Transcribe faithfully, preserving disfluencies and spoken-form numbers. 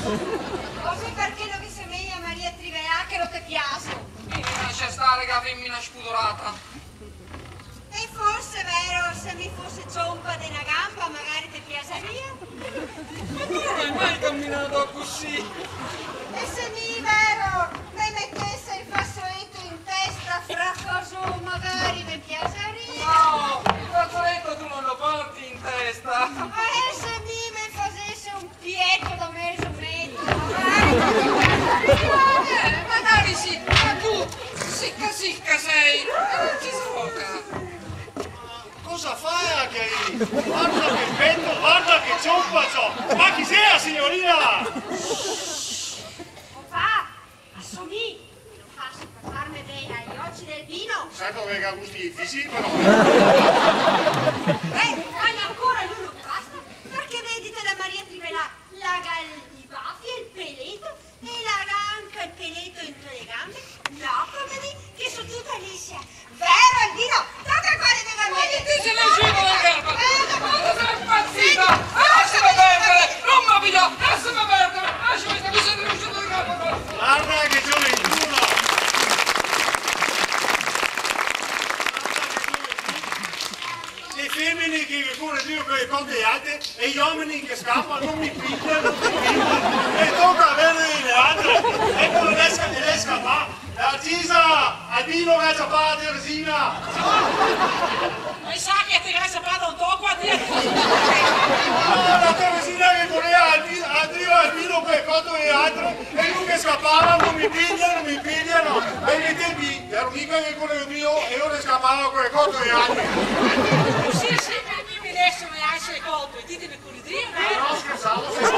Forse parché no ghe someja a Maria Trivelà che no te piaso. Mi lasa stare che la femina spudorata. E forse, vero, se mi fose ciompa de na gamba, magari te piasaria. Ma ti no te ga mai caminà cusì. E se mi, vero, me metese el fasoleto in testa, fracaso, magari me piasaria. No, el fasoleto ti no te lo porti in testa. Ma e se mi me fasese un pieto da mezo metro, magari. Eh, magari sì, ma ti sicca sicca te si, e no te se gioca. Cosa fa che lì? Varda che peto, varda che ciompa, ciò! Ma chi xe, signorina? Papà, a so mi, lo faso par farme ben ai oci del vino. Certo che ga gusti fisi, però. Eh, ma ancora no basta, parché vedite la Maria Trivelà, la ga i bafi, el peleto, e la ga anca el peleto inte le gambe, no come mi, che so tuta lisia. Vero, Albino? Toca quele de gambe. Ma ti te si nesuna de garba! Vero, ma ti te si inpazita! Lasame perdare! No me piglià! Lasame perdare! Lasame perdare! Varda che gioventù! Le femene che core drio co le cote alte e i omeni che scapa, no me piglia, no me piglia. E toca averle le altre. Eco, le sca-, le scapa. La Gisa, Albino che ga ciapà la Teresina. E sa che te ga ciapà da un toco a ti. Ah, la Teresina che volea Albi-, Albino, Albino che ga fato le altre, e lu che scapava, no me piglia, no me piglia, no. E i me tempi, gero mica che quelo mio, e lu che scapava co le coto e le altre. Sì, sì, mi, mi, mi deso me lasè le coto, e ti te me curi drio, eh? No, schersavo, se